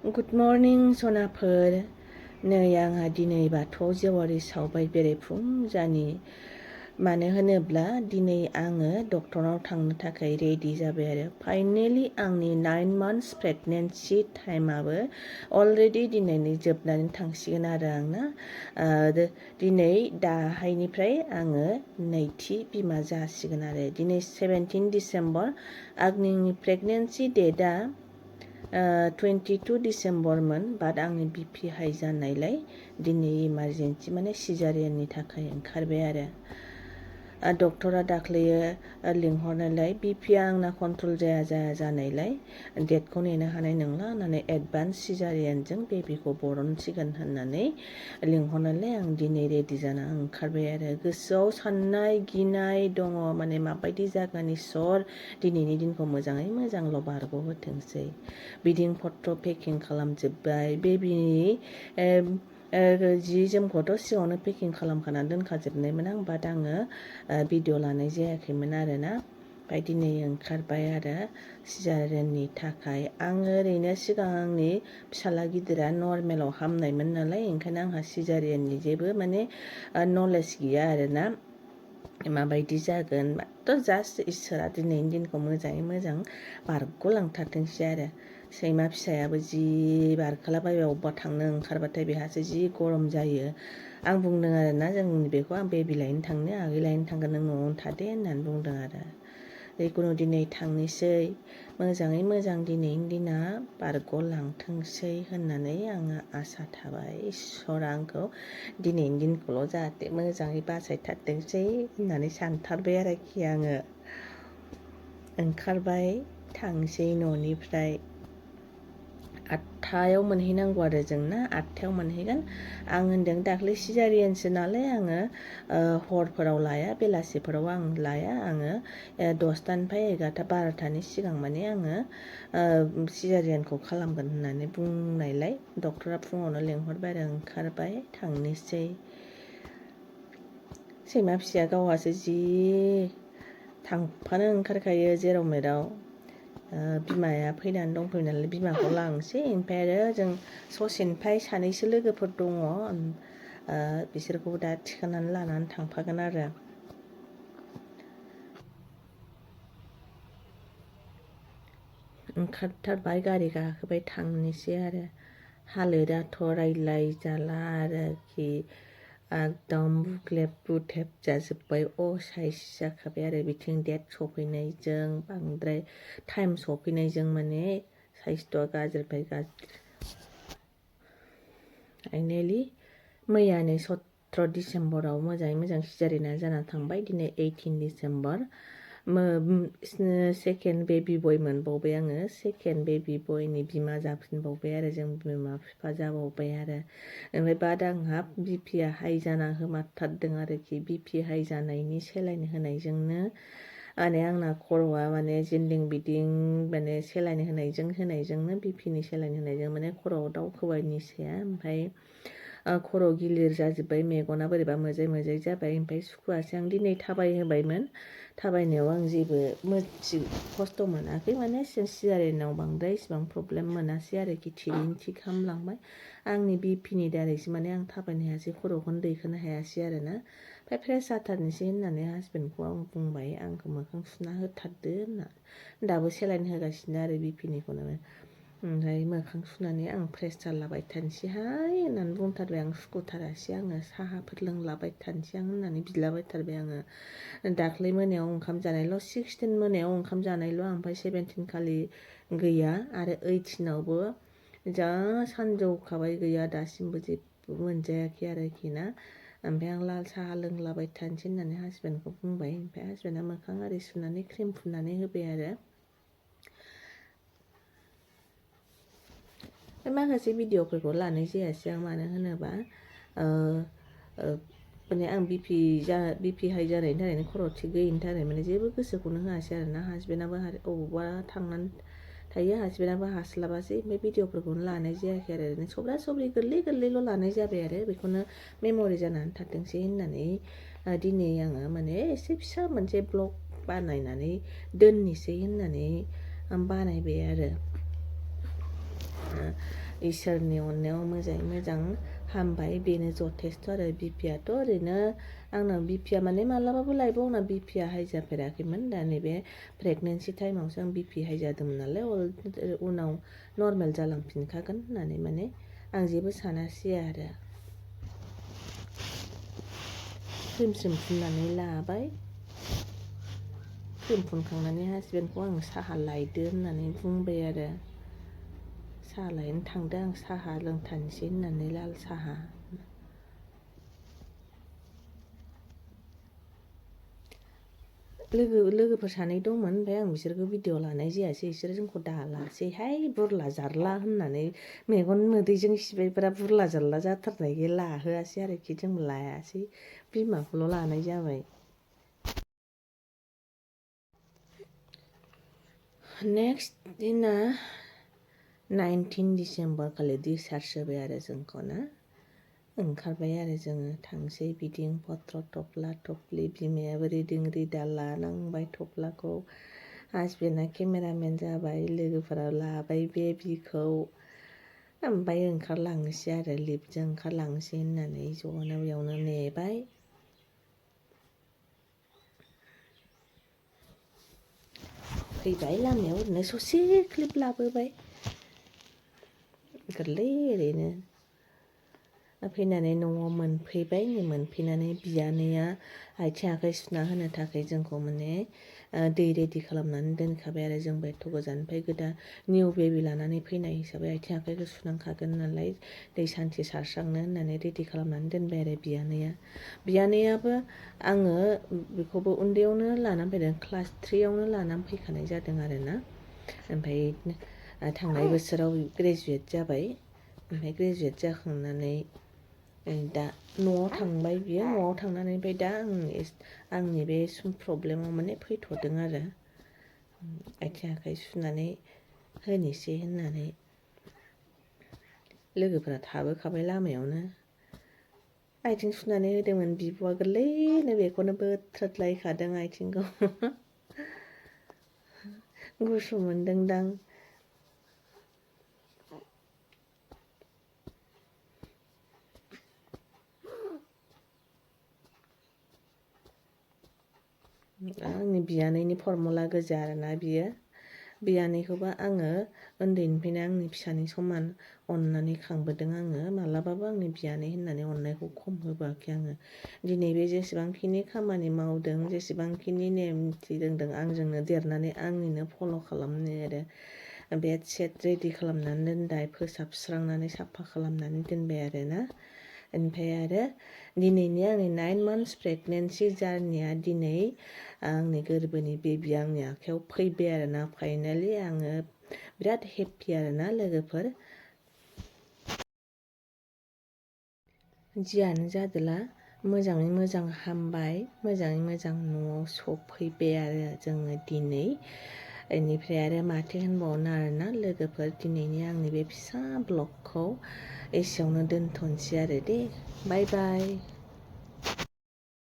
Good morning सनाफोर नै आंहा दिनै बाथौआव जेवारि सावबाय बेरेफुंजानि मानो होनोब्ला दिनै आङो डक्टरनाव थांनो थाखाय रेडि जाबाय आरो फाइनेलि आंनि 9 months प्रेगनेन्सि टाइमाबो अलरेडि दिनैनि जोबनानै थांसिगोन आरो आंना दिनै दाहायनिफ्राय आङो नैथि बिमा जासिगोन आरो दिनै 17 डिसेम्बर आंनि प्रेगनेन्सि डेटआ 22 डिसेम्बरमोन बाट आंनि बिपि हाई जानायलाय दिनै इमारजेन्सि माने सिजारियाननि थाखाय ओंखारबाय आरो डक्टरा दाख्लैयो लिंहरनायलाय बिपिआ आंना कन्ट्रल जानायलाय डेटखौ नेनो हानाय नंला होननानै एडभान्स सिजारियानजों बेबिखौ बरनसिगोन होननानै लिंहरनायलाय आं दिनै रेडि जाना ओंखारबाय आरो गोसोआव साननाय गिनाय दङ माने माबायदि जागोन इसर दिनैनि दिनखौ मोजाङै मोजांल' बारग'होथोंसै बिदिं पत्र पेकिं खालामजोब्बाय बेबिनि जि जोमखौथ' सिगाङावनो पेकिं खालामखाना दोनखाजोबनायमोन आं बाट आङो भिडिअ लानाय जायाखैमोन आरोना ओमफ्राय दिनै ओंखारबाय आरो सिजारियाननि थाखाय आङो ओरैनो सिगां आंनि फिसाला गिदिरा नर्मेलाव हामनायमोन नालाय ओंखायनो आंहा सिजारियाननि जेबो माने नलेज गैया आरोना माबायदि जागोन थ' जास्ट इसोरा दिनैनि दिनखौ मोजाङै मोजां बारग'लांथारथोंसै आरो सैमा फिसायाबो जि बारखालाबायबाय अबेबा थांनो ओंखारबाथाय बेहासो जि गरम जायो आं बुंदों आरोना जोंनि बेखौ आं बेबि लायनो थांनो आगै लायनो थांगोन नों न'आवनो थादे होननानै बुंदों आरो जिखुनु दिनै थांनोसै मोजाङै मोजां दिनैनि दिना बारग'लांथोंसै होननानै आङो आसा थाबाय इसोरा आंखौ दिनैनि दिनखौल' जाहाथे मोजाङै बासायथारथोंसै होननानै सानथारबाय आरोखि आङो ओंखारबाय थांसै न'निफ्राय 8थायाव मोनहैनांगौ आरो जोंना 8थायाव मोनहैगोन आं होनदों दाख्लै सिजारियानसो नालाय आङो हरफोराव लाया बेलासिफोराव आं लाया आङो 10थानिफ्राय 11ता 12तानि सिगां माने आङो सिजारियानखौ खालामगोन होननानै बुंनायलाय डक्टरा फुङावनो लेंहरबाय आरो ओंखारबाय थांनोसै सैमा फिसाया गावहासो जि थांफानो ओंखारखायो जेराव मेराव बिमाया फैनानै दंफैयो नालाय बिमाखौ लांसै ओमफ्राय आरो जों ससेनिफ्राय सानैसो लोगोफोर दङ बिसोरखौबो दा थिखांनानै लानानै थांफागोन आरो ओंखारथारबाय गारि गाखोबाय थांनोसै आरो हालोदाथ' रायलायजाला आरोखि एकदम बुग्लेब बुथेब जाजोब्बाय असाइस जाखाबाय आरो बिथिं डेट सफैनायजों बांद्राय टाइम सफैनायजों माने साइस्थ'आ गाज्रिनिफ्राय गाज्रि फाइनेलि मैयानो 17 डिसेम्बराव मोजाङै मोजां सिजारियाना जाना थांबाय दिनै 18 डिसेम्बर सेकेन्ड बेबि बय मोनबावबाय आङो सेकेन्ड बेबि बयनि बिमा जाफिनबावबाय आरो जों बिमा बिफा जाबावबाय आरो ओमफ्राय बाद आंहा बिपिआ हाई जाना होमारथारदों आरोखि बिपि हाई जानायनि सेलाइन होनायजोंनो माने आंना खर'आ माने जिल्दिं बिदिं माने सेलाइन होनायजोंनो बिपिनि सेलाइन होनायजों माने खर'आव दावखोबाय निसाया ओमफ्राय खर' गिलिर जाजोब्बाय मेगना बोरैबा मोदै मोदै जाबाय ओमफ्राय सुखुवासै आं दिनै थाबायहोबायमोन थाबायनायाव आं जेबो खस्थ' मोनाखै माने सिजारियानाव बांद्राय इसिबां प्रब्लेम मोनासै आरोखि थिगैनो थिग हामलांबाय आंनि बिपिनि दारैसो माने आं थाबायनो हायासै खर'खौनो दैखोनो हायासै आरोना ओमफ्राय फ्रेस जाथारनोसै होननानै हासबेन्डखौ आं बुंबाय आंखौ मोखां सुना होथारदो होनना दाबो सेलाइन होगासिनो आरो बिपिनिखौनो ओमफ्राय मोखां सुनानै आं प्रेस जालाबाय थानोसैहाय होननानै बुंथारबाय आं सुखुथारासै आङो साहाफोर लोंलाबाय थानोसै आं होननानै बिलाबायथारबाय आङो दाख्लै मोनायाव ओंखाम जानायल' 16 मोनायाव ओंखाम जानायल' ओमफ्राय 17 खालि गैया आरो 18आवबो जा सानजौखाबाय गैया दासिमबो जेबो मोनजायाखै आरोखि ना ओमफ्राय आं लाल साहा लोंलाबाय थानोसै होननानै हासबेन्डखौ बुंबाय ओमफ्राय हासबेन्डआ मोखां आरि सुनानै क्रिम फुननानै होबाय आरो माखासे भिडिअफोरखौ लानाय जायासै आं मानो होनोबा माने आं बिपि हाई जानायनि थाखायनो खर' थिग गैयिनि थाखाय माने जेबो गोसोखौनो होआसै आरोना हासबेन्डआबो अबावबा थांनानै थायो हासबेन्डआबो हास्लाबासै ओमफ्राय भिडिअफोरखौनो लानाय जायाखै आरो ओरैनो सबरा सबरि गोरलैल' लानाय जाबाय आरो बेखौनो मेम'रि जानानै थाथोंसै होननानै दिनै आङो माने एसे फिसा मोनसे ब्लग बानायनानै दोननोसै होननानै बानायबाय आरो इसोरनि अननायाव मोजाङै मोजां हामबाय बेनो जथेस्थ' आरो बिपिआथ' ओरैनो आंनाव बिपिआ माने मालाबाबो लाइफआव आंना बिपिआ हाइ जाफेराखैमोन दा नैबे प्रेगनेन्सि टाइमावसो आं बिपि हाइ जादोंमोन नालाय उनाव नर्मेल जालांफिनखागोन होननानै माने आं जेबो सानासै आरो क्रिम फुननानै लाबाय क्रिम फुनखांनानै हासबेन्डखौ आं साहा लायदो होननानै बुंबाय आरो साहा लायनो थांदो आं साहा लोंथारनोसै होननानै लाल साहा लोगोफोर सानै दंमोन ओमफ्राय आं बिसोरखौ भिडिअ लानाय जायासै बिसोरो जोंखौ दालासैहाय बुरला जारला होननानै मेगन मोदैजों सिबायफोरा बुरला जारला जाथारनायखाय लाहोआसै आरोखि जों लायासै बिमाखौल' लानाय जाबाय नेक्स्ट दिना 19 डिसेम्बर खालि डिसचार्ज होबाय आरो जोंखौ ना ओंखारबाय आरो जोङो थांसै बिदिं पत्र थफ्ला थफ्लि बिमायाबो रिदिं रिदा लानांबाय थफ्लाखौ हासबेन्डआ केमेरामेन जाबाय लोगोफोरा लाबाय बेबिखौ ओमफ्राय ओंखारलांनोसै आरो लिफ्टजों ओंखारलांनोसै होननानै ज'नो बेयावनो नेबाय फैबाय लामायाव ओरैनो ससे क्लिप लाबोबाय गोरलै ओरैनो फैनानै न'आव मोनफैबाय मोनफैनानै बियानैया आथिं आखाइ सुना होनो थाखाय जोंखौ माने दै रेडि खालामनानै दोनखाबाय आरो जोंबो एथ' गोजाननिफ्राय गोदान निउ बेबि लानानै फैनाय हिसाबै आथिं आखाइखौ सुनांखागोन नालाय दै सान्थि सारस्रांनो होननानै रेडि खालामनानै दोनबाय आरो बियानैयाबो आङो बेखौबो उन्दैयावनो लानानै फैदों क्लास 3आवनो लानानै फैखानाय जादों आरोना ओमफ्राय थांनाय बोसोराव ग्रेजुवेट जाबाय ओमफ्राय ग्रेजुवेट जाखांनानै दा न'आव थांबाय बियो न'आव थांनानै ओमफ्राय दा आंनि बे प्रब्लेमाव माने फैथ'दों आरो आथिं आखाइ सुनानै होनोसै होननानै लोगोफोरा थाबोखाबाय लामायावनो आथिं सुनानै होदोंमोन बिब'आ गोरलैनो बेखौनो बोथ्रोदलायखादों आथिंखौ गुसु मोनदोंदां आंनि बियानैनि फर्मुला गोजा आरोना बियो बियानैखौबो आङो उन्दैनिफ्रायनो आंनि फिसानि समान अननानै खांबोदों आङो मालाबाबो आंनि बियानै होननानै अननायखौ खम होबोआखै आङो दिनै बे जेसेबांखिनि खामानि मावदों जेसेबांखिनि नेमथि रोंदों आंजोंनो देरनानै आंनिनो फल' खालामनो आरो बेड सेट रेडि खालामनानै दोनबाय फोसाबस्रांनानै साफा खालामनानै दोनबाय आरोना ओमफ्राय आरो दिनैनि आंनि 9 months प्रेगनेन्सि जार्निया दिनै आंनि गोरबोनि बेबि आंनि आखायाव फैबाय आरोना फाइनालि आङो बिराद हेपि आरोना लोगोफोर जियानो जादोला मोजाङै मोजां हामबाय मोजाङै मोजां न'आव सफैबाय आरो जोङो दिनै बेनिफ्राय आरो माथो होनबावनो आरोना लोगोफोर दिनैनि आंनि बे फिसा ब्लगखौ एसेयावनो दोनथ'नोसै आरो दे बाय बाय